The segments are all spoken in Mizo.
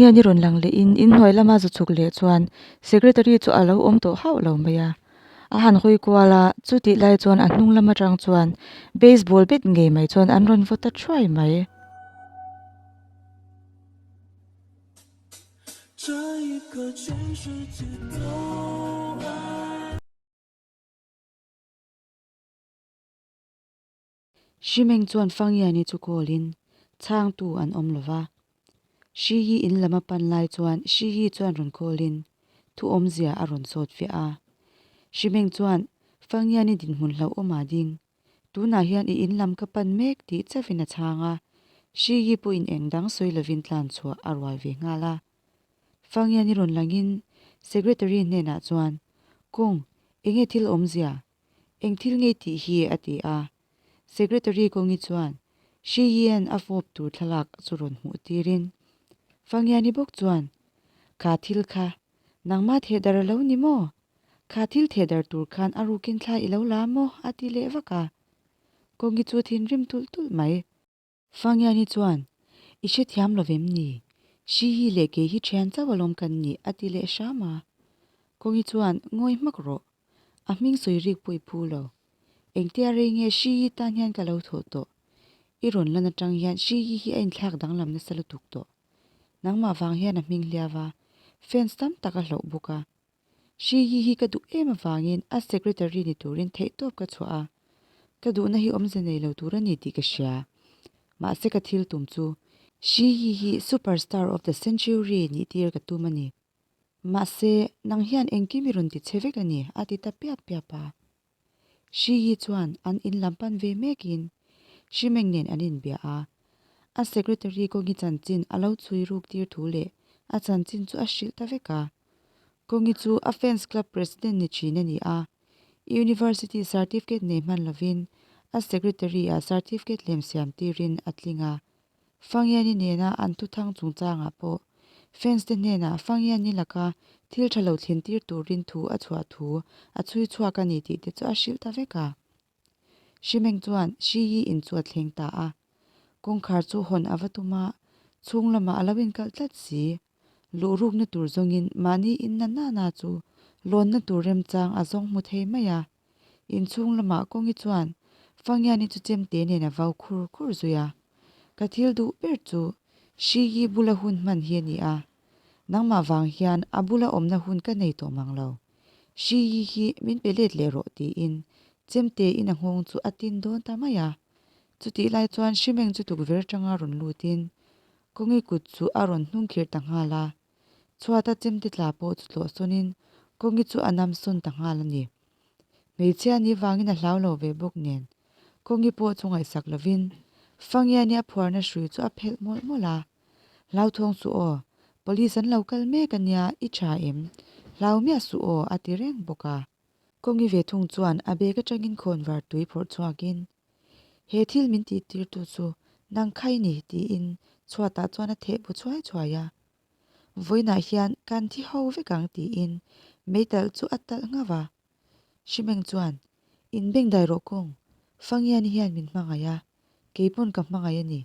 Fangiani rawn lang lehin inhnuai lama zu chhuk leh chuan Secretary chu a lo awm tawh hauh lo mai a. A han hawi kual a, chutih lai chuan a hnung lam atang chuan baseball bat ngei mai chuan an rawn vaw ta thuai mai. Shimeng chuan Fangiani chu call in chhangtu an awm lo va. Shi hi in lam a pan lai chuan Shi hi chuan rawn call in thu awmzia a rawn sawt fiah a. Shimeng chuan Fangiani dinhmun hlauhawm ah ding, tunah hian i in lam ka pan mek tih chauhin a chhang a. Shi hi pawhin eng dang sawi lovin tlan chhuah a rual ve nghal a. Fangiani rawn langin Secretary hnenah chuan, Kawng, enge thil awmzia? Eng thil ngei tih hi? a ti a. Secretary Kawngi chuan Shi Yian a fawp tur thlalak chu rawn hmuh tirin Fangiani bawk chuan, Kha thil kha nangmah thehdar a lo ni maw? Kha thil thehdar tur khan a rukin thla i lo la maw? a ti leh vak a. Kawngi chu thinrim tulh tulh mai. Fangiani chuan, I hrethiam lo vem ni? Shi hi leh kei hi thian chauh alawm kan nih, a ti leh hram a. Kawngi chuan, Ngawi hmak rawh. A hming sawi rik pawh i phu lo. Engtia rei nge Shi Yi tan hian ka lo thawh tawh? I rawn lan atang hian Shi Yi hi a inthlak danglam nasa lutuk tawh. Nangmah vang hian a hming hliau a, fans tam tak a hlauh bawk a. Shi Yi hi ka duh em avangin a secretary ni turin theihtawp ka chhuah a, ka duhna hi awmze nei lo tur a ni tih ka hria. Mahse ka thil tum chu Shi Yi hi superstar of the century nih tir ka tum a ni. Mahse nang hian engkim i rawn ti che vek a ni, a ti ta piap piap a. Shi Yi chuan an in lam pan ve mekin Shi Meng nen an inbia a. A secretary Kawngi chanchin a lo chhui ruk tir thu leh a chanchin chu a hrilh ta vek a. Kawngi chu a fans club president ni thin a ni a. University certificate nei hman lovin a secretary ah certificate lem siam tirin a tling a. Fangiani nena an thuthang chungchangah pawh fans te hnenah Fangiani laka thil tha lo thlen tir turin thu a chhuah thu a chhui chhuak a ni tih te chu a hrilh ta vek a. Shimeng chuan Shi Yi in chu a thleng ta a. Kawngkhar chu hawn a va tum a, chhung lamah a lo inkalh tlat si. Luh rukna tur zawngin mahni in na na na chu lawnna tur remchang a zawng hmu thei mai a. Inchhung lamah Kawngi chuan Fangiani chu chemte nen a vau khur khur zui a. Ka thil duh ber chu Shi Yi bula hun hman hi a ni a. Nangmah vang hian a bula awmna hun ka nei tawh mang lo. Shi Yi hi min pe let leh rawh tiin chemte in a nghawng chu a tin dawn ta mai a. Chutih lai chuan Shimeng chu tukver atanga rawn lutin Kawngi kut chu a rawn hnungkhirh ta nghal a. Chhuata chemte tla pawh chu tlawh sawnin Kawngi chu a nam sawn ta nghal a ni. Hmeichhia ni vangin a hlau lo ve bawk nen Kawngi pawh chu ngaihsak lovin Fangiani a phuarna hrui chu a phelh mawlh mawlh a. Hlauthawng suh aw, police an lo kal mek a nia, i tha em? Hlau miah suh aw, a ti reng bawk a. Kawngi ve thung chuan a bag atangin khawnvar tui phawrh chhuakin, He thil min tihtirtu chu nang khai ni, tiin chhuatah chuan a theh bu chhuai chhuai a. Vawiinah hian kan thi ho vek ang tiin meitalh chu a talh nghauh a. Shimeng chuan, In bengdai rawh kawng, Fangiani hian min hmangaih a, keipawn ka hmangaih a ni,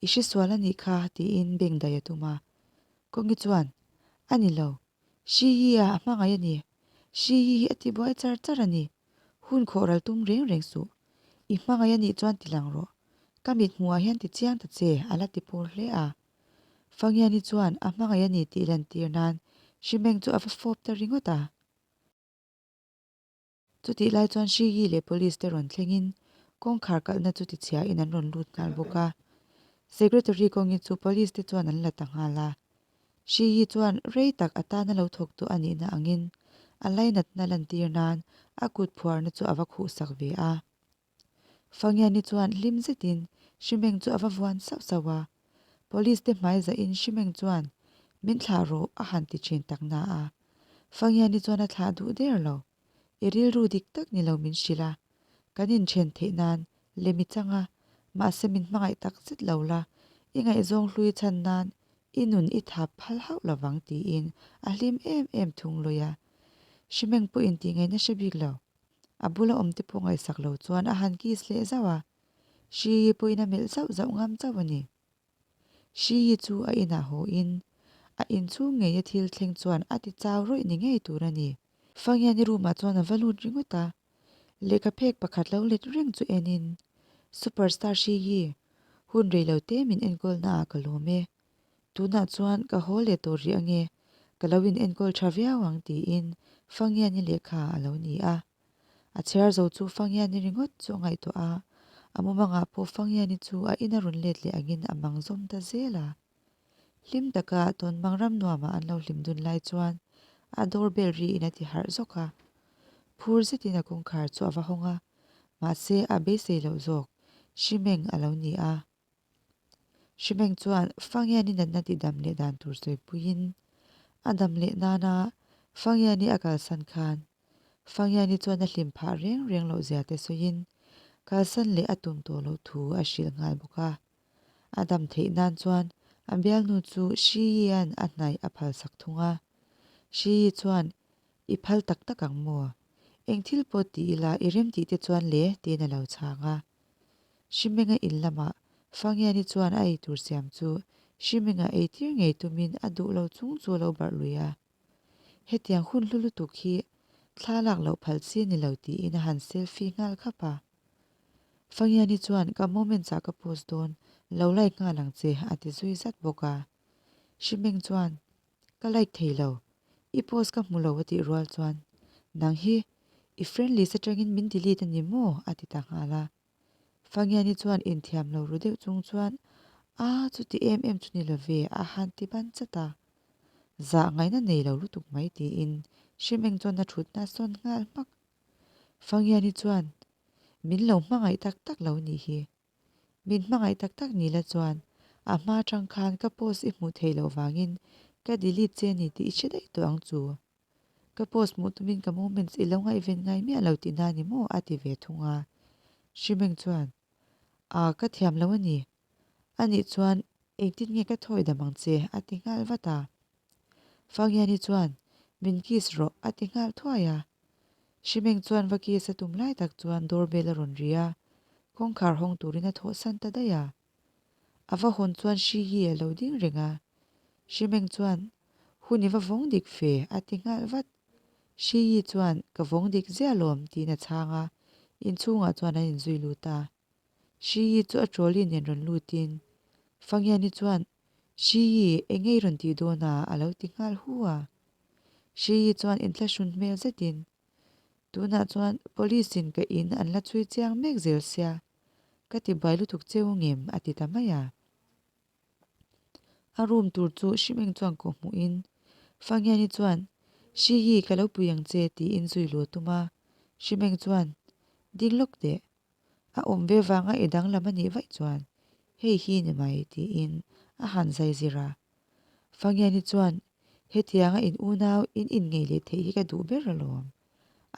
i hresual a nih kha tiin bengdai a tum a. Kawngi chuan, A ni lo, Shi hi a hmangaih a ni, Shi hi hi a ti buai char char a ni, hun khawh ral tum reng reng suh, i hmangaih a nih chuan ti lang rawh, ka mit hmuhah hian ti chiang ta che a la ti pur hle a. Fangiani chuan a hmangaih a ni tih lantir nan Shimeng chu a va fawp ta ringawt a. Chutih lai chuan Shi Yi leh police te rawn thlengin kawngkhar kalhna chu tichhiain an rawn lut nghal bawk a. Secretary kawngi chu police te chuan an la ta nghal a. Shi Yi chuan rei tak atana lo thawk tawh a nihna angin a lainatna lantir nan a kut phuarna chu a va khuhsak ve a. Fangiani chuan hlim zetin Shimeng chu a va vuan sauh sauh a. Police te hmai zahin Shimeng chuan min thlah rawh a han ti thin tak na a. Fangiani chuan a thlah duh der lo. I rilru dik tak ni lo min hrilh a. Kan inthen theih nan lem i chang a, mahse min hmangaih tak zet lo la, i ngaihzawng hlui chhan nan i nun i thap phal hauh lovang tiin a hlim em em thung lawi a. Shimeng pawhin tih ngaihna hre bik lo. A bula awm te pawh ngaihsak lo chuan a han kiss leh zauh a, Shi Yi pawhin a melh zauh zauh ngam chauh a ni. Shi Yi chu a inah haw in A inchhung ngeia thil thleng chuan a ti chau rawih ni ngei tur a ni. Fanghiani room ah chuan a va lut ringawt a, lehkha phek pakhat lo let reng chu enin, Superstar Shi Yi, hun rei lo te min enkawl na ah ka lawm e. Tunah chuan ka haw leh tawh rih ange, ka lo in enkawl tha viau ang tiin Fanghiani lehkha a lo ni a. A chhiar zo chu Fanghiani ringawt chu a ngaihtuah a, a mumangah pawh Fanghiani chu a ina rawn let leh angin a mang zawm ta zel a. Hlim taka tawnmang ram nuamah an lo hlim dun lai chuan a door bell riin a ti harh zawk a. Phur zetin a kawngkhar chu a va hawng a, mahse a beisei loh zawk Hrimeng a lo ni a. Hrimeng chuan Fanghiani natna ti dam leh dan tur sawipuiin a dam leh nana Fanghiani a kalsan khan Fanghiani chuan a hlim phah reng reng loh zia te sawiin kalsan leh a tum tawh loh thu a hrilh nghal bawk a. A dam theih nan chuan a bialnu chu Shi Yi-a'n a hnaih a phalsak thung a. Shi Yi chuan, I phal tak tak ang maw? Eng thil pawh ti ila i rem tih te chuan le? tiin a lo chhang a. Shimenga in lamah Fanghiani chuan a eitur siam chu Shimenga eitir ngei tumin a duh lo chung chu a lo barh lui a. Hetiang hun hlu lutuk hi thla lak loh phal chi a ni lo tiin a han selfie nghal khap a. Fanghiani chuan ka moments ah ka post dawn, lo like nghal ang che a ti zui zat bawk a. Shimeng chuan ka like thei lo, i post ka hmu lo a tih rual chuan nang hi i friend list atangin min delete a ni maw a ti ta nghal a. Fanghiani chuan inthiam lo ru deuh chung chuan a chuti em em chu ni lo ve a han ti ban chat a. Zah ngaihna nei lo lutuk mai tiin Shimeng chuan a thutna a sawn nghal hmak. Fanghiani chuan, Min lo hmangaih tak tak lo nih hi. Min hmangaih tak tak ni la chuan, a hma atang khan ka post i hmuh theih loh vangin ka delete che ni tih i hre daih tawh ang chu. Ka post hmuh tumin ka moments i lo ngaihven ngai miah lo tihna ni maw a ti ve thung a. Hrimeng chuan, A, ka thiam lo a ni. Anih chuan engtin nge ka thawi dam ang che a ti nghal vat a. Fanghiani chuan, Min kiss rawh a ti nghal thuai a. Hrimeng chuan va kiss a tum lai tak chuan door bell a rawn ri a, kawngkhar hawng turin a thawhsan ta daih a. A va hawn chuan Hri hi a lo ding reng a. Hrimeng chuan, Hun i va vawng dik fe a ti nghal vat. Hri hi chuan, Ka vawng dik ziah lawm tiin a chhang a, inchhungah chuan an inzui lut a. Hri hi chu a trolley nen rawn lutin Fanghiani chuan, Hri hi eng nge i rawn tih dawn a? a lo ti nghal hu a. Hri hi chuan inthlahrun hmel zetin, Tunah chuan police in ka in an la chhui chiang mek zel sia, ka ti buai lutuk cheu ngem a ti ta mai a. A room tur chu Hrimeng chuan kawh hmuhin, Fanghiani chuan, Hri hi ka lo pui ang che tiin zui lu a tum a. Hrimeng chuan, Ding lawk teh. A awm ve vanga i danglam a nih vaih chuan hei hi ni mai tiin a han zai zir a. Fanghiani chuan, Hetianga in unau in inngei leh theih hi ka duh ber alawm.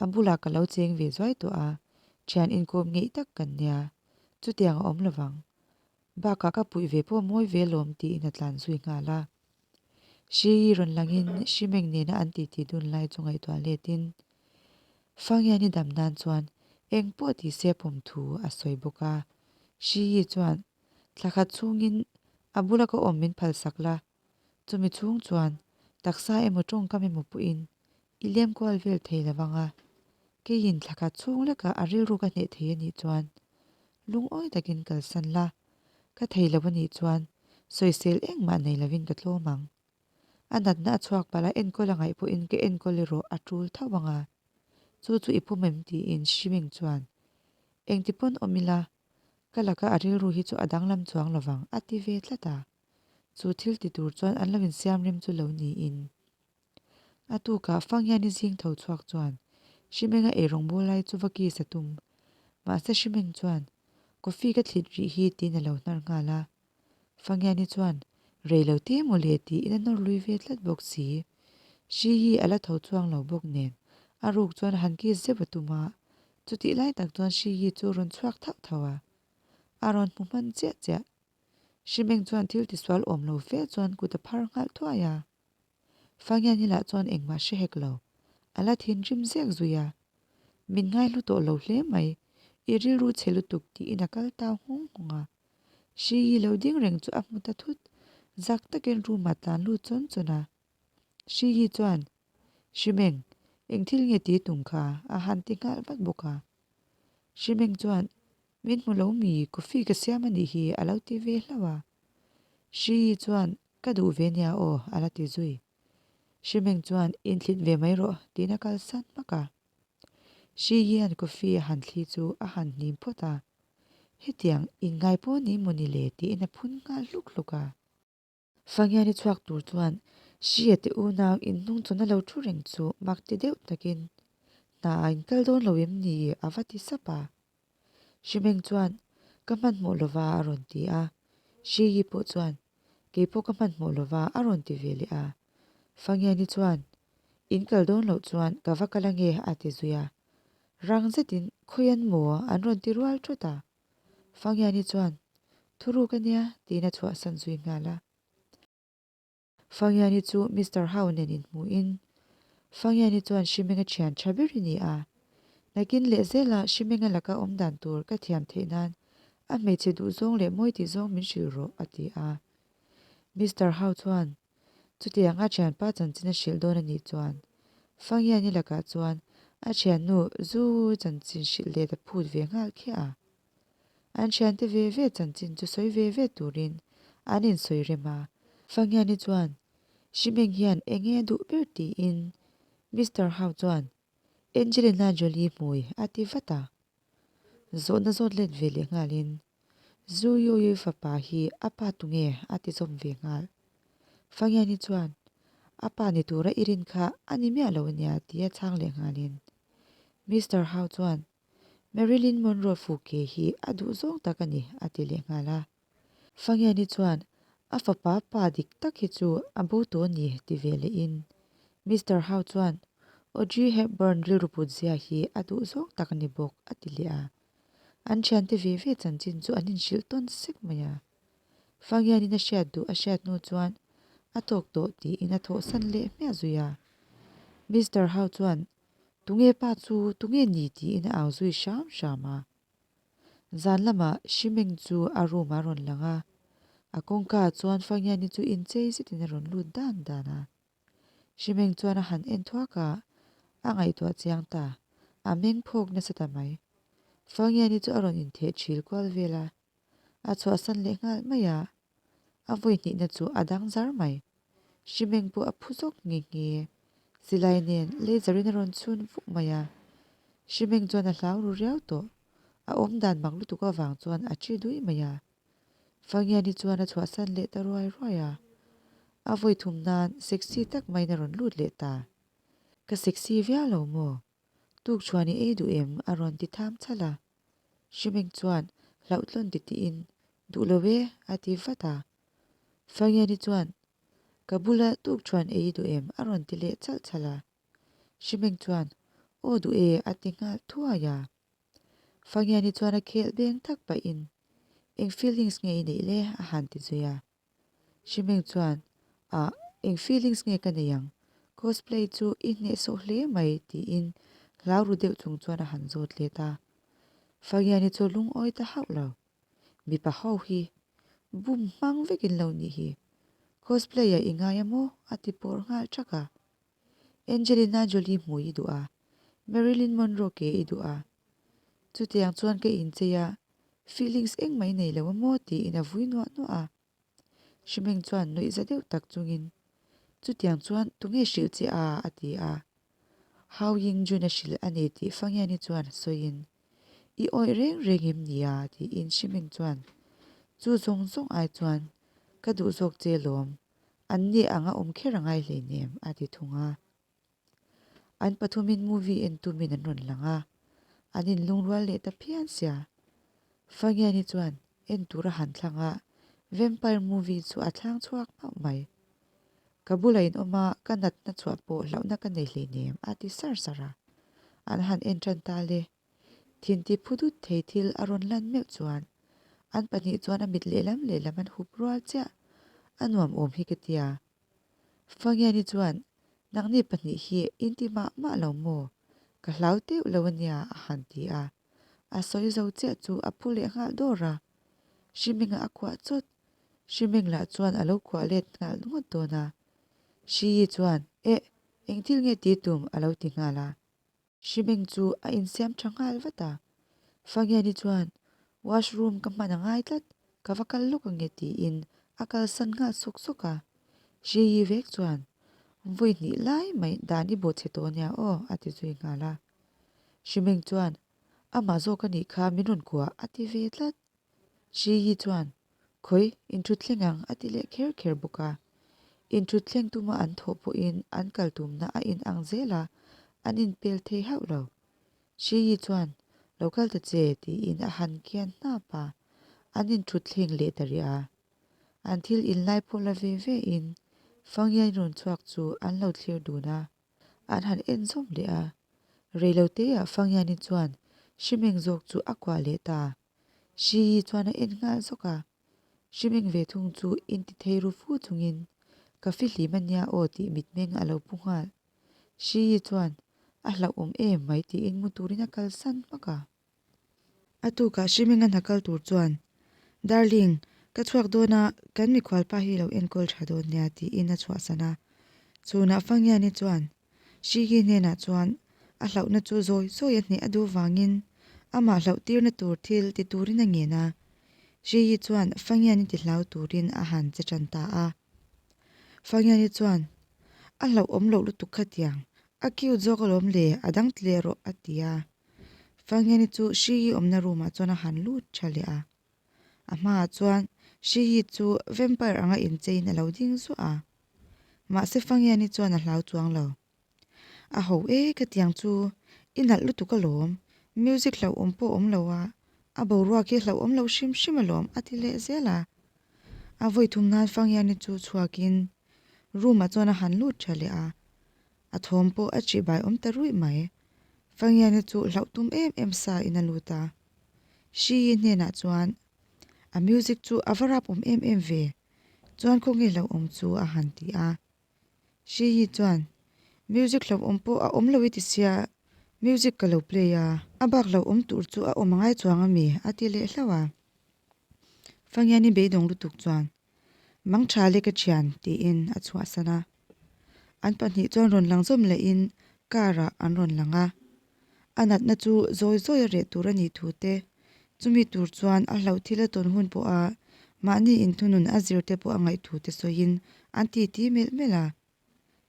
A bulah ka lo cheng ve zuai tawh a, thian inkawm ngeih tak kan nia. Chutiang a awm lovang. Bakah ka puih ve pawh mawi ve lawm tiin a tlan zui nghal a. Hri hi rawn langin Hrimeng nena an titi dun lai chu ngaihtuah letin Fanghiani dam nan chuan eng pawh ti se pawm thu a sawi bawk a. Hri hi chuan thla khat chhungin a bula ka awm min phalsak la, chumi chhung chuan taksa emaw tawngkam emaw pawhin i lem kual vel thei lo vang a, keiin thla khat chhung lekah a rilru ka hneh thei a nih chuan lungawi takin kalsan la, ka thei lo a nih chuan sawisel engmah nei lovin ka tlawm ang. A natna a chhuak palh a enkawl a ngaih pawhin ka enkawl erawh a tul tho ang a, chu chu i pum em tiin Shiming chuan engti pawn awm ila ka laka a rilru hi chu a danglam chuang lovang a ti ve tlat a, chu thil ti tur chuan an lo insiam rem chu lo niin. A tukah Fanghiani zing tho chhuak chuan Hrimenga eirawng bul lai chu va kiss a tum. Mahse Hrimeng chuan, Coffee ka thlit rih hi tiin a lo hnar nghal a. Fanghiani chuan, Rei lo te maw le tiin a nawr lui ve tlat bawk si. Hri hi a la tho chuang lo bawk nen a ruk chuan a han kiss zeuh a tum a. Chutih lai tak chuan Hri hi chu a rawn chhuak thauh thauh a. A rawn hmu hman chiah chiah. Hrimeng chuan thil tisual awm lo fe chuan kut a phar nghal thuai a. Fanghian hi lah chuan engmah hre hek lo. A la thinrim zek zui a. Min ngaihlu tawh lo hle mai, i rilru chhe lutuk tiin a kal tau nghawng nghawng a. Hri hi lo ding reng chu a hmu ta thut. Zak takin room ah tlan lut chawn chawn a. Shi Yi chuan, Shi Meng, eng thil nge ti tum kha? a han ti nghal vat bawk a. Shi Meng chuan, Min hmu lo mi, coffee ka siam a nih hi a lo ti ve hlauh a. Shi Yi chuan, Ka duh ve nia aw a la ti zui. Shi Meng chuan, Inthlit ve mai rawh tiin a kalsan hmak a. Shi Yian coffee a han thli chu a han hnim phawt a. Hetiang inngai pawh ni maw ni le tiin a phun nghal hluk hluk a. Fangiani chhuak tur chuan Shia te unau inhnung chawna lo thu reng chu mak ti deuh takin hna a inkal dawn lo em ni a va ti sap a. Shimeng chuan ka hmanhmawh lova a rawn ti a, Shi Yi pawh chuan kei pawh ka hmanhmawh lova a rawn ti ve leh a. Fangiani chuan in kal dawn loh chuan ka va kal ange a ti zui a. Rang zetin khawian maw an rawn ti rual thawt a. Fangiani chuan Thuruk a nia tiin a chhuahsan zui nghal a. Fangiani chu Mister Hau nen inhmuhin Fangiani chuan Hrimenga thian tha ber i ni a. Nakin leh zela Hrimenga laka awm dan tur ka thiam theih nan a hmeichhe duhzawng leh mawi tih zawng min hrilh rawh a ti a. Mister Hau chuan Chutiang a thianpa chanchin a hrilh dawn a nih chuan Fangiani lakah chuan a thiannu Zu chanchin hrilh let a phut ve nghal khiah a. An thiante ve ve chanchin chu sawi ve ve turin an insawi rem a. Fangiani chuan Shimeng hian eng nge a duh ber tiin Mister Hau chuan Angelina Jolie hmui a ti vat a. Zawhna zawt let ve leh nghalin Zu Yoyoi fapa hi a pa tunge a ti zawm ve nghal. Fangiani chuan a pa ni tura i rin kha a ni miah lo ania tia chhang leh nghalin Mister Hau chuan Marilyn Monroe fuke hi a duh zawng tak a ni a ti leh nghal a. Fangiani chuan a fapa pa dik tak hi chu a bo tawh a ni ti ve lehin Mister Hau chuan Audrey Hepburn rilru put zia hi a duh zawng tak a ni bawk a ti leh a. An thiante ve ve chanchin chu an inhrilh tawn sek mai a. Fangianin a hriat duh a hriat hnu chuan a tawk tawh tiin a thawhsan leh hmiah zui a. Mister Hau chuan Tunge pa chu tunge ni tiin a au zui hram hram a. Zan lamah Shimeng chu a room ah a rawn lang a, a kawngka ah chuan Fangiani chu inchei zetin a rawn lut dan dan a. Shimeng chuan a han en thuak a, a ngaihtuah chiang ta, a meng phawk nasa ta mai. Fangiani chu a rawn intheh thil kual vel a, a chhuahsan leh nghal mai a, a vawi hnihna chu a dang zar mai. Hrimeng pawh a phu zawk nghe nghe. Silai nen laser in a rawn chhun vuk mai a. Hrimeng chuan a hlau ru riau tawh. A awm dan mak lutuk avang chuan a thi dui mai a. Fangiani chuan a chhuahsan leh ta ruai ruai a. A vawi thum nan sexy tak maiin a rawn lut leh ta. Ka sexy viau lo maw? Tukchhuan i ei duh em? a rawn ti tham chhalh a. Hrimeng chuan hlauhtlawn ti tiin, Duh lo e, a ti vat a. Fangiani chuan, Ka bula tukchhuan ei i duh em? a rawn ti leh chalh chalh a. Hrimeng chuan, Aw duh e, a ti nghal thuai a. Fangiani chuan a khelh beng tak pahin, Eng feelings nge i neih le? a han ti zui a. Shimeng chuan, Ah, eng feelings nge ka nei ang? Cosplay chu i hnehsawh hle mai, tiin hlau ru deuh chung chuan a han zawt let a. Fagiani chu lungawi ta hauh lo. Mipa ho hi bum hmang vekin lo nih hi. Cosplay-ah i ngai a maw? a ti pawr nghal thak a. Angelina Jolie hmui i duh a, Marilyn Monroe ke i duh a. Chutiang chuan ka inchei a, feelings engmah i nei lo a maw tiin a vui nuah nuah a. Hrimeng chuan nuih za deuh tak chungin, Chutiang chuan tunge hrilh che a? a ti a. Hao Yingjun a hrilh a ni tih Fanghiani chuan sawiin, I awih reng reng em ni a? tiin Hrimeng chuan, Chu zawng zawng ai chuan ka duh zawk che lawm, An ni ang a awm kher a ngai hleinem, a ti thung a. An pathumin movie en tumin an rawn lang a, an inlungrual leh ta phian sia. Fangiani chuan en tur a han thlang a, vampire movie chu a thlang chhuak mauh mai. Ka bulah in awm a, ka natna chhuah pawh hlauhna ka nei hleinem, a ti sar sar a. An han en tan ta le. Thinti phu dut thei thil a rawn lan meuh chuan an pahnih chuan a mit lehlam lehlam an hup rual chiah, a nuam awm hi ka tia. Fangiani chuan, Nangni pahnih hi in ti mah mah lo maw? Ka hlau teuh lo ania a han ti a. A sawi zo chiah chu a phu leh nghal dawr a. Hriminga a kuah chawt. Shimeng lah chuan a lo kuah let nghal ngawt dawn a. Shiyi chuan, Eh, eng thil nge ti tum? a lo ti nghal a. Shimeng chu a insiam tha nghal vat a. Fangiani chuan, Washroom ka hman a ngai tlat, ka va kal lawk ange tiin a kalsan nghal sawk sawk a. Shiyi vek chuan, Vawi hnih lai mai dan i bawhchhe tawh ania aw a ti zui nghal a. Shimeng chuan, Amah zawk a nih kha min rawn kuah a ti ve tlat. Shiyi chuan, Khawi, inthut thleng ang a ti leh kher kher bawk a. Inthut thleng tuma an thawh pawhin an kal tumna a inang zel a, an inpel thei hauh lo. Shiyi chuan, Lo kal ta che tiin a han kian hnap a, an inthut thleng leh ta rih a. An thil inlai pawh la ve ve in Fangyan rawn chhuak chu an lo thlir dun a. An han en zawm leh a, reiloteah Fangyani chuan Shimeng zawk chu a kuah leh ta. Shiyi chuan a en nghal zawk a, Shimeng ve thung chu inti thei ru fu chungin, Ka fihlim a nia aw tih mitmeng a lo pu nghal. Shiyi chuan, A hlauhawm em mai tiin mu turin a kalsan hmak a. A tukah Shimeng a hna kal tur chuan, Darling, ka chhuak dawn a, kan mikhualpa hi lo enkawl tha dawn nia tiin a chhuahsan a. Chhunah Fangiani chuan Shigi hnenah chuan a hlauhna chu zawi zawi a hneh a duh vangin amah hlauh tirna tur thil ti turin a ngen a. Shigi chuan Fangiani ti hlau turin a han che tan ta a. Fangiani chuan, A hlauhawm loh lutuk khatiang, a cute zawk alawm le, a dang ti leh rawh a ti a. Fangiani chu Shigi awmna room ah chuan a han lut tha leh a. A hmaah chuan Shigi chu vampire anga incheiin a lo ding zuah a. Mahse Fangiani chuan a hlau chuang lo. A ho e ka tiang chu, i nalh lutuk alawm, music hlauhawm pawh awm lo a, a boruak hi hlauhawm lo hrim hrim alawm a ti leh zel a. A vawi thum nan Fangiani chu chhuakin room ah chuan a han lut tha leh a. A thawm pawh a chihbai awm ta ruih mai. Fangiani chu hlauh tum em em sa in a lut a. Shiyi hnenah chuan a music chu a va rap awm em em ve, chuan khawnge hlauhawm chu a han ti a. Shiyi chuan, Music hlauhawm pawh a awm lo i ti sia, music ka lo play a, a bak hlauhawm tur chu a awm angai chuang ami? a ti leh hlauh a. Fangiani beidawng lutuk chuan, Mang tha le ka thian tiin a chhuahsan a. An pahnih chuan rawn lang zawm lehin car ah an rawn lang a. A natna chu zawi zawi a reh tur a nih thu te, chumi tur chuan a hlauh thil a tawn hun pawha mahni inthunun a zir te pawh a ngaih thu te sawiin an titi melh melh a.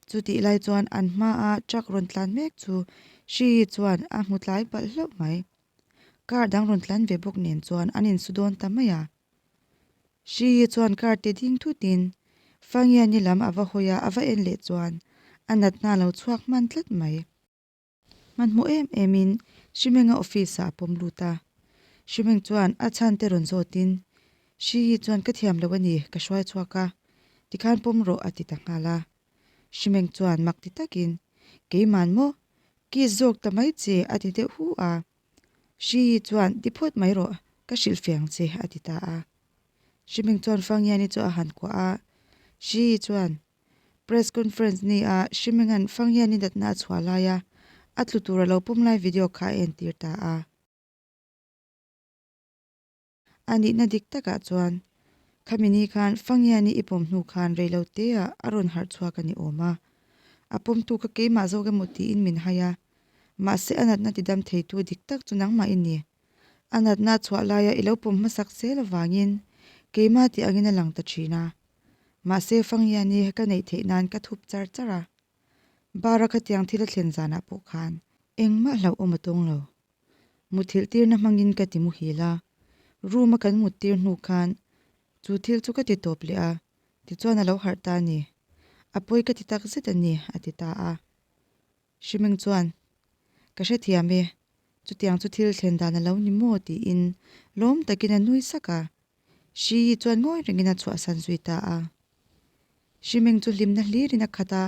Chutih lai chuan an hmaa truck rawn tlan mek chu Hri chuan a hmu tlai palh hlauh mai. Car dang rawn tlan ve bawk nen chuan an insu dawn ta mai a. Hri chuan car te ding thutin Fangiani lam a va hawi a, a va en leh chuan a natna a lo chhuak hman tlat mai. Hmanhmawh em emin Hrimenga office ah a pawm lut a. Hrimeng chuan a chhan te rawn zawtin, Hri hi chuan ka thiam lo a ni, ka hruai chhuak a, tikhan pawm rawh a ti ta nghal a. Hrimeng chuan mak ti takin, Keiman maw? Kiss zawk ta mai che a ti deuh hu a. Hri hi chuan ti phawt mai rawh, ka hrilh fiang che a ti ta a. Hrimeng chuan Fangiani chu a han kuah a. Hri hi chuan Press conference ni a Hrimenga'n Fanghian i natna a chhuah laia a tlu tur a lo pawm lai video kha a entir ta a. A nihna dik takah chuan khami ni khan Fanghian-i i pawm hnu khan rei lo teah a rawn harh chhuak a ni awm a. A pawmtu kha keimah zawk emaw tiin min hai a, mahse a natna tidam theitu dik tak chu nangmah i ni. A natna a chhuah laia i lo pawm hmasak zel avangin keimah tih angin a lang ta thin a. Mahse Fanghiani ka neih theih nan ka thup char char a. Bara khatiang thil a thlen zanah pawh khan engmah hlauhawm a tawng lo. Muthilh tirna hmangin ka ti muhil a, room a kan mut tir hnu khan chu thil chu ka ti tawp leh a, tichuan a lo harh ta a ni. A pawi ka ti tak zet a ni, a ti ta a. Hrimeng chuan, Ka hrethiam e, chutiang chu thil thlen dan a lo ni maw? tiin lawm takin a nui sak a. Hri chuan ngawi rengin a chhuahsan zui ta a. Hrimeng chu hlimna hlirin a khat a,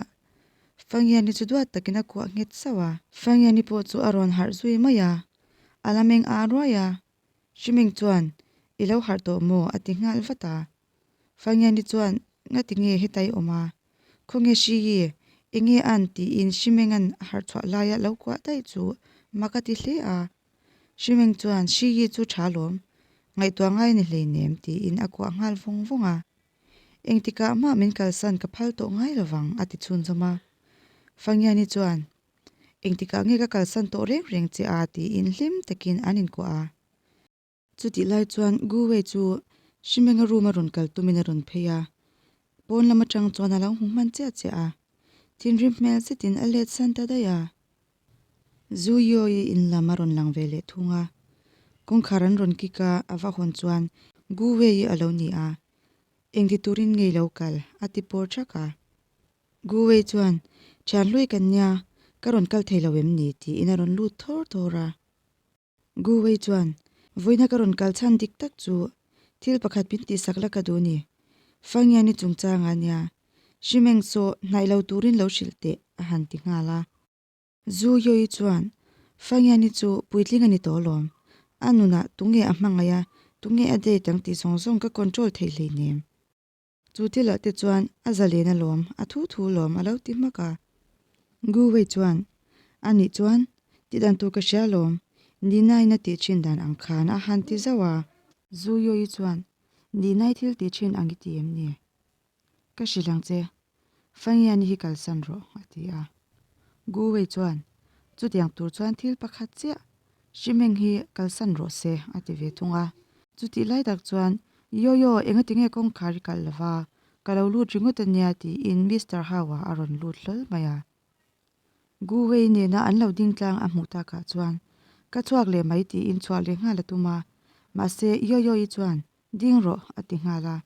Fangiani chu duat takin a kuah nghet sauh a. Fangiani pawh chu a rawn harh zui mai a, a la meng aa ruai a. Hrimeng chuan, I lo harh tawh maw? a ti nghal vat a. Fangiani chuan, Ngati nge hetai awm a? Khawnge hri hi? Enge an? tiin Hrimenga'n a harh chhuah laia lo kuah daih chu mak a ti hle a. Hrimeng chuan, Hri hi chu tha lawm, ngaihtuah ngai a ni hleinem, tiin a kuah nghal vawng vawng a. Engtikah mah min kalsan ka phal tawh ngai lovang a ti chhunzawm a. Fangiani chuan, Engtikah nge ka kalsan tawh reng reng che a tiin hlim takin an inkuah a. Chutih lai chuan Gu Wei chu Hrimenga room a rawn kal tumin a rawn phei a, pawn lam atang chuan a lo hmu hman chiah chiah a, thinrim hmel zetin a let san ta daih a. Zu Yoi in lam a rawn lang ve leh thung a, kawngkhar an rawn kik a, a va hawn chuan Gu Wei a lo ni a, Engti turin ngei lo kal? a ti pawr thak a. Gu Wei chuan, Thian hlui kan nia, ka rawn kal thei lo em ni? tiin a rawn lut thawr thawr a. Gu Wei chuan, Vawiina ka rawn kal chhan dik tak chu thil pakhat min tihsak la ka duh ni. Fang hian i chungchang a nia, Hrimeng saw hnaih lo turin lo hrilh teh, a han ti nghal a. Zu Yoi chuan, Fang hian i chu puitling a ni tawh alawm. A nunah tunge a hmangaih a, tunge a date ang tih zawng zawng ka control thei hleinem. Chu thilah te chuan a zalen alawm, a thu thu lawm a lo ti hmak a. Gu Wei chuan, A nih chuan, tih dan tur ka hria alawm, Nina-in a tih thin dan ang khan a han ti zauh a. Zu Yoi chuan, Nina-i thil tih thin ang i ti em ni? Ka hrilh ang che, Fangiani hi kalsan rawh, a ti a. Gu Wei chuan, Chutiang tur chuan thil pakhat chiah, Hrimeng hi kalsan rawh se, a ti ve thung a. Chutih lai tak chuan, Yoyo, engatinge kawngkhar i kalh lova, ka lo lut ringawt a nia, tiin Mister Hau-a a rawn lut hlawl mai a. Gu Wei nena an lo ding tlang a hmuh takah chuan, Ka chhuak leh mai, tiin chhuah leh nghal a tum a. Mahse, Yoyo-i chuan, Ding rawh, a ti nghal a.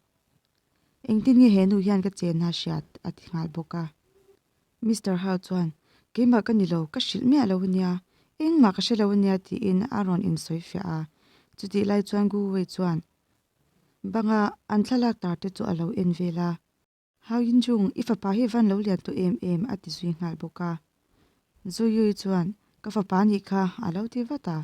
Engtin nge he nu hian ka chenna hriat a ti nghal bawk a. Mister Hau chuan, Keimah ka ni lo, ka hrilh miah lo ania, engmah ka hre lo ania tiin a rawn insawi fiah a. Chutih lai chuan Gu Wei chuan banga an thlalak tar te chu a lo en vel a. Hau Yinjung, i fapa hi van lo lian tawh em em a ti zui nghal bawk a. Zhu Yui chuan, Ka fapa nih kha a lo ti vat a.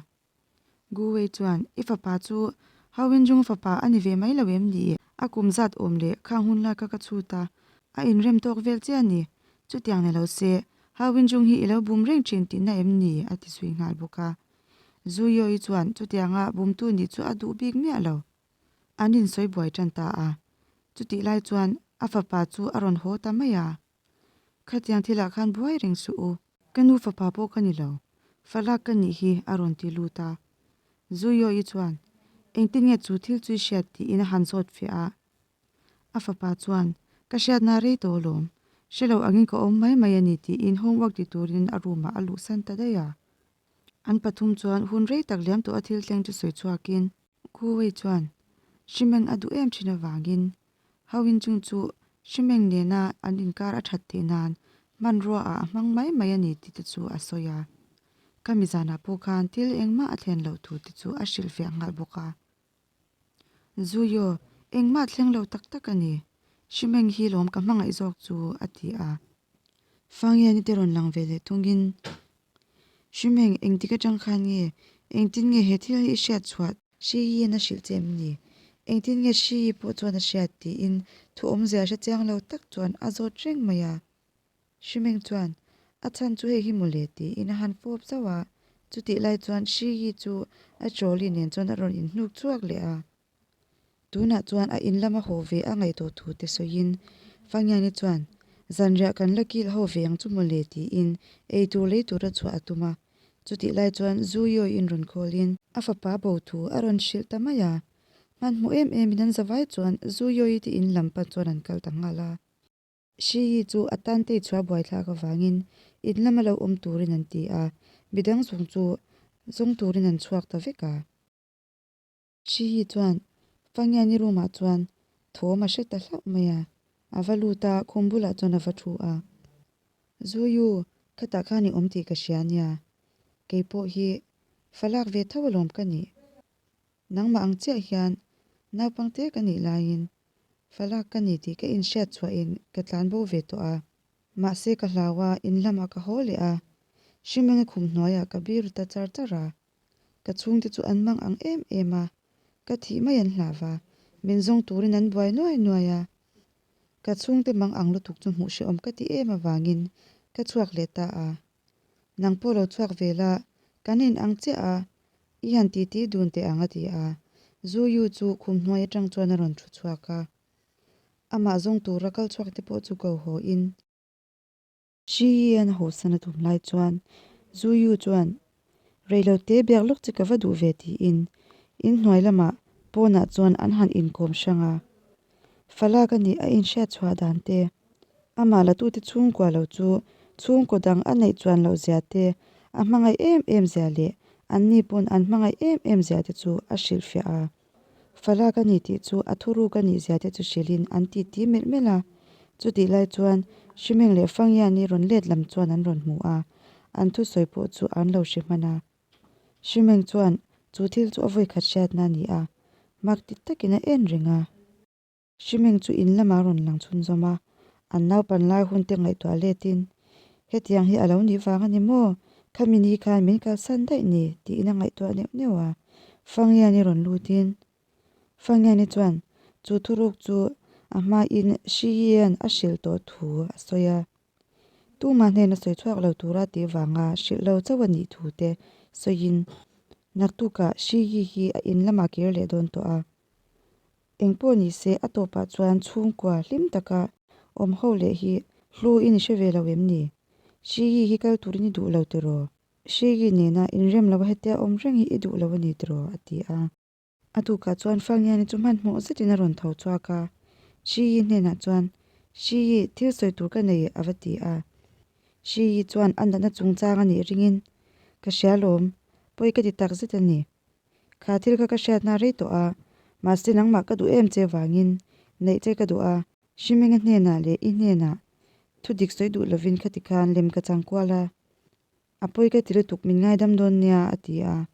Gu Wei chuan, I fapa chu Hau Yinjung fapa a ni ve mai lo em ni? A kum zat awm leh khang hun lai kha ka chhut a, a inrem tawk vel chiah a ni. Chutiang ni lo se, Hau Yinjung hi i lo bum reng thin tihna em ni? a ti zui nghal bawk a. Zhu Yoi chuan chutianga bumtu nih chu a duh bik miah lo. An insawi buai tan ta a. Chutih lai chuan a fapa chu a rawn haw ta mai a. Khatiang thilah khan buai reng suh u. Ka nu fapa pawh ka ni lo. Falak ka nih hi a rawn ti lut a. Zuiawi chuan, Engtin nge chu thil chu i hriat tiin a han zawt fiah a. A fapa chuan, Ka hriatna rei tawh alawm. Hre lo angin ka awm mai mai a ni tiin homework ti turin a room ah a luhsan ta daih a. An pathum chuan hun rei tak liam tawh a thil thleng chu sawi chhuakin, Khuwei chuan Hrimeng a duh em thin avangin Hauin chung chu Hrimeng nena an inkar a that theih nan hmanrua ah a hmang mai mai a ni tih te chu a sawi a. Ka mizanah pawh khan thil engmah a thlen loh thu te chu a hrilhfiah nghal bawk a. Zuio, engmah thleng lo tak tak a ni. Hrimeng hi lawm ka hmangaih zawk chu a ti a. Fangiani te rawn lang ve leh thungin Hrimeng, engtik atang khan nge? Engtin nge he thil hi i hriat chhuah? Hri hian a hrilh che em ni? Engtin nge hri hi pawh chuan a hriat? tiin thu awmzia hre chiang lo tak chuan a zawt reng mai a. Hrimeng chuan, A chhan chu hei hi mawle tiin a han fawp zauh a. Chutih lai chuan hri hi chu a trolley nen chuan a rawn inhnuk chhuak leh a. Tunah chuan a in lama haw ve a ngaihtuah thu te sawiin Fangiani chuan, Zanriah kan la kil ho ve ang chu mawle tiin ei tur lei tura chhuah a tum a. Chutih lai chuan Zuiawiin rawn khawlin a fapa bo thu a rawn hrilh ta mai a. Hmanhmawh em emin an zavai chuan Zuiawi te in lam pan chuan an kal ta nghal a. Hri hi chu a tan tei chhuah buaithlak avangin in lama lo awm turin an ti a, midang zawng chu zawng turin an chhuak ta vek a. Hri hi chuan Fangiani room ah chuan thawm a hre ta hlauh mai a, a va lut a, khum bulah chuan a va thu a. Zuiu, khatah khan i awm tih ka hria nia, kei pawh hi fa lak ve tho alawm ka nih. Nangmah ang chiah hian naupang te ka nih laiin fa lak ka ni tih ka inhriat chhuahin ka tlan bo ve tawh a. Mahse ka hlau a, in lamah ka haw leh a, Hrimenga khum hnuaiah ka biru ta char char a. Ka chhungte chu an mang ang em em a, ka thih mai an hlau va, min zawng turin an buai nuai nuai a. Ka chhungte mang ang lutuk chu hmuh hrehawm ka ti em avangin ka chhuak leh ta a. Nang pawh lo chhuak ve la, kan in ang chiah a, i han titi dun teh ang a ti a. Zuyu chu khum hnuai atang chuan a rawn thu chhuak a. Amah zawng tura kal chhuak te pawh chu ko haw in. Shi Yi-an a hawsan a tum lai chuan Zhu Yu chuan, Reilote biak lawk che ka va duh ve tiin inhnuai lamah pawnah chuan an han inkawm hrang a. Falak a nih a inhriat chhuah dan te, amah latute chhungkua lo chu chhungkaw dang a neih chuan loh zia te, a hmangaih em em zia leh anni pawn an hmangaih em em zia te chu a hrilhfiah a. Falak a ni tih chu a thuruk a nih zia te chu hrilhin an ti ti melh melh a. Chutih lai chuan Hrimeng leh Fangiani rawn let lam chuan an rawn hmu a, an thusawi pawh chu an lo hre hman a. Hrimeng chuan chu thil chu a vawikhat hriatna a ni a, mak ti takin a en reng a. Hrimeng chu in lamah a rawn lang chhunzawm a, an naupan lai hun te ngaihtuah letin, Hetiang hi a lo nih vang a ni maw? Khami ni khan min kalsan daih ni? tiin a ngaihtuah neuh neuh a. Fangiani rawn lutin, Fangiani chuan chu thuruk chu a hmain Hriyian a hrilh tawh thu a sawi a. Tumah hnena sawi chhuak lo tura tih vanga hrilh lo chauh a nih thu te sawiin naktukah Hriyi hi a in lamah kir leh dawn tawh a. Engpawh ni se a tawpah chuan chhungkua hlim taka awm ho leh hi hlu i ni hre ve lo em ni? Hriyi hi kal turin i duh lo tiraw? Hriyi nena inrem lo a hetia awm reng hi i duh lo a ni tiraw? a ti a. A tukah chuan Fangiani chu hmanhmawh zetin a rawn tho chhuak a, Shiyi hnenah chuan, Shiyi, thil sawi tur ka nei, a va ti a. Shiyi chuan a natna chungchang a nih ringin, Ka hria lawm, pawi ka ti tak zet a ni. Kha thil kha ka hriatna rei tawh a, mahse nangmah ka duh em che vangin neih che ka duh a, Hrimenga hnenah leh i hnenah thu dik sawi duh lovin khati khan lem ka chang kual a, a pawi ka ti lutuk min ngaidam dawn nia, a ti a.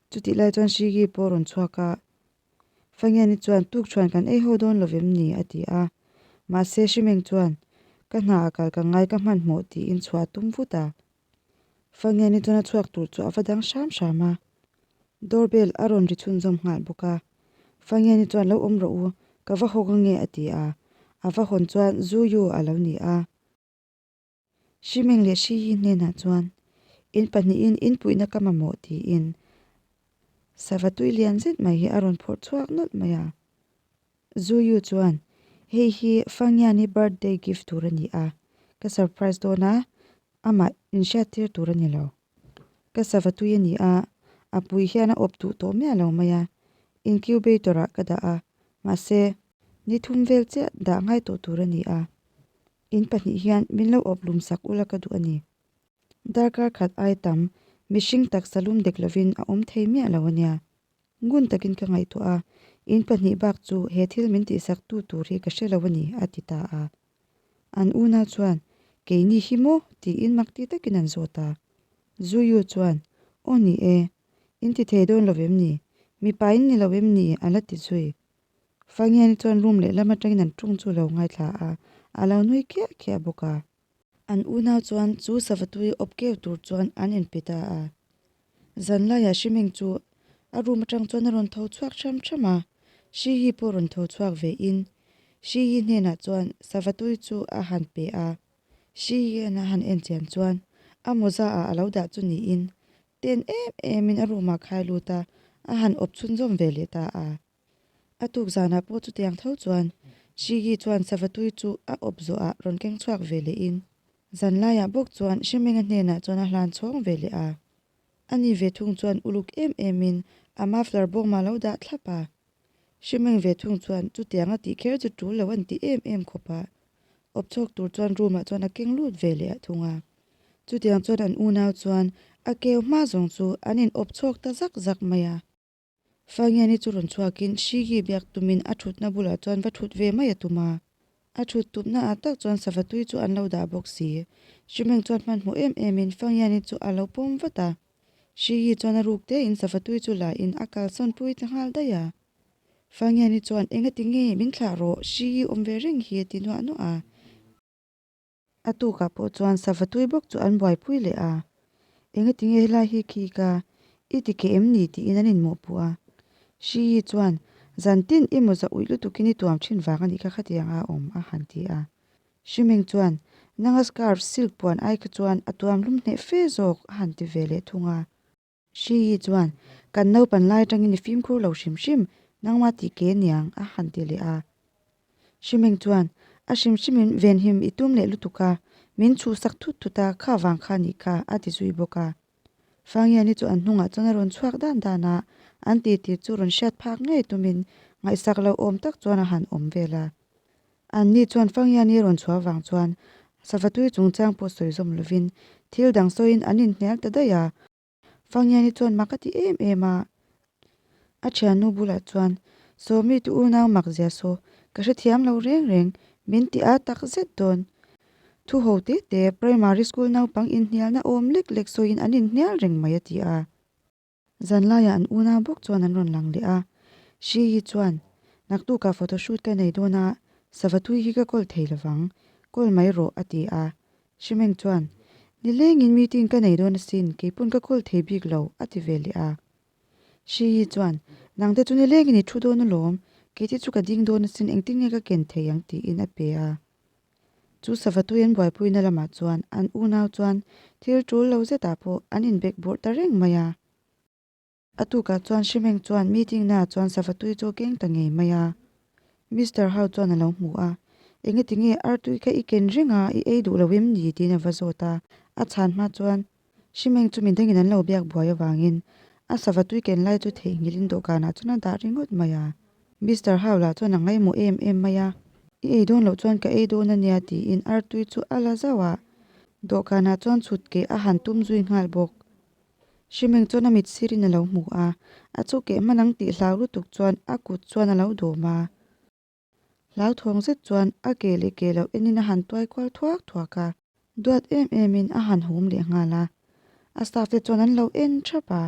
Chutih lai chuan Shigi pawh a rawn chhuak a, Fangiani chuan tuk chuan kan ei ho dawn lovem ni? a ti a. Mahse Hrimeng chuan, Ka hna a kal ka ngai ka hmanhmawh tiin chhuah a tum vut a. Fangiani chuan a chhuak tur chu a va dang hram hram a. Doorbell a rawn ri chhunzawm nghal bawk a. Fangiani chuan lo awm rawh u, ka va hawk ange a ti a. A va hawn chuan Zuyu a lo ni a. Hrimeng leh Hriyi hnenah chuan, In pahnihin in puihna ka mamawh tiin sava tui lian zet mai hi a rawn phawrh chhuak nawlh mai a. Zuyu chuan, Hei hi Fangiani birthday gift tur a ni a, ka surprise dawn a, amah inhriattir tur a ni lo. Ka sava tui a ni a, a pui hian a awp duh tawh miah lo mai a, incubator ah ka dah a, mahse, ni thum vel chiah dah ngai tawh tur a ni a. In pahnih hian min lo awp lum sak ula ka duh a ni. Darkar khat ai tam mihring taksa lum dek lovin a awm thei miah lo a nia. Ngun takin ka ngaihtuah a, in pahnih bak chu he thil min tihsak tu tur hi ka hre lo a ni, a ti ta a. An unau chuan, Keini hi maw? tiin mak ti takin an zawt a. Zuyu chuan, Aw ni e, in ti thei dawn lo em ni? Mipa in ni lo em ni? a la ti zui. Fangiani chuan room lehlam atangin an ṭawng chu a lo ngaithla a, a lo nui khiah khiah bawk a. An unau chuan chu savatui awp keu tur chuan an inpe ta a. Zanlaiah Hrimeng chu a room atang chuan a rawn tho chhuak ṭham ṭham a, Hriyi pawh rawn tho chhuak vein Hriyi hnenah chuan savatui chu a han pe a. Hriyian a han en chian chuan a mawza ah a lo dah chu niin ten em emin a room ah khai lut a, a han awp chhunzawm ve leh ta a. A tuk zanah pawh chutiang tho chuan Shigi chuan savatui chu a awp zawhah rawn keng chhuak ve lehin zanlaiah bawk chuan Hremenga hnenah chuan a hlan chhawng ve leh a. Ani ve thung chuan uluk em emin a muffler bawmah a lo dah thlap a. Hrimeng ve thung chuan chutiang a tih kher chu tul lo an ti em em khawp a. Awp chhawk tur chuan room ah chuan a keng lut ve leh thung a. Chutiang chuan an unau chuan a keu hma zawng chu an in awp chhawk ta zak zak mai a. Fangiani chu rawn chhuakin Shigi biak tumin a thutna bulah chuan va thut ve mai a tum a. A thut tupna ah tak chuan savatui chu an lo dah bawk si. Hrimeng chuan hmanhmawh em emin Fangiani chu a lo pawm vat a. Shigi chuan a ruk tein savatui chu la in a kalsawn pui ta nghal daih a. Fangiani chuan engati nge min thlah rawh Shigi awm ve reng hi a ti nuah nuah a. A tukah pawh chuan savatui bawk chu an buaipui leh a, Engati nge helai hi khi ka i ti keh em ni? tiin an inmawhpuh a. Hri chuan, Zantin i mawza uih lutukin i tuam thin vang a nih kha khatiang a awm, a han ti a. Hrimeng chuan, Nanga scarf silk puan ai kha chuan a tuam lum hneh fe zawk, a han ti ve leh thung a. Hri chuan, Kan naupan lai atangin i fimkhur lo hrim hrim, nangmah tih ke niang, a han ti leh a. Shimeng chuan, A hrim hrimin venhim i tum leh lutuk a, min chhuhsak thut thut a, kha vang kha nih kha, a ti zui bawk a. Fangiani chu an hnungah chuan a rawn chhuak dan dan a, an titi chu rawn hriat phak ngei tumin ngaihsak lo awm tak chuan a han awm vel a. Anni chuan Fangiani rawn chhuah vang chuan Savatui chungchang pawh sawi zawm lovin thil dang sawiin an inhnial ta daih a. Fangiani chuan mak a ti em em a, a thiannu bulah chuan, Sawmi tu unau mak zia saw, ka hrethiam lo reng reng, min ti a tak zet dawn. Thu ho te te, primary school naupang inhnialna awm lek lek sawiin an inhnial reng mai a ti a. Zanlaiah an unau bawk chuan an rawn lang leh a, Shi hi chuan, Naktukah photoshoot ka nei dawn a, Savatui hi ka kawl thei lovang, kawl mai rawh a ti a. Shimeng chuan, Nilengin meeting ka nei dawn asin, keipawn ka kawl thei bik lo, a ti ve leh a. Shi Yi chuan, Nangte chu nilengin i thu dawn alawm, keite chu ka ding dawn asin, engtin nge ka ken thei ang tiin a pe a. Chu savatui an buaipuina lamah chuan an unau chuan thil tul lo zetah pawh an inbek bawrh ta reng mai a. A tukah chuan Shimeng chuan meeting naah chuan savatui chu a keng ta ngei mai a. Mister Hau chuan a lo hmu a, Engati nge artui kha i ken reng a, i ei duh lo em ni? tiin a va zawt a. A chhan hma chuan Shimeng chu midangin an lo biak buai avangin a savatui ken lai chu theihnghilhin dawhkanah chuan a dah ringawt mai a. Mister Hau lah chuan a ngaihmawh em em mai a, I ei dawn loh chuan ka ei dawn a nia tiin artui chu a la zauh a, dawhkanah chuan chhut keh a han tum zui nghal bawk. Hrimeng chuan a mit sirin a lo hmu a, a chu keh hman ang tih hlau lutuk chuan a kut chuan a lo dawm a. Hlauthawng zet chuan a ke leh ke loh enin a han tuai kual thuak thuak a, duat em emin a han hum leh nghal a. A staff te chuan an lo en thap a.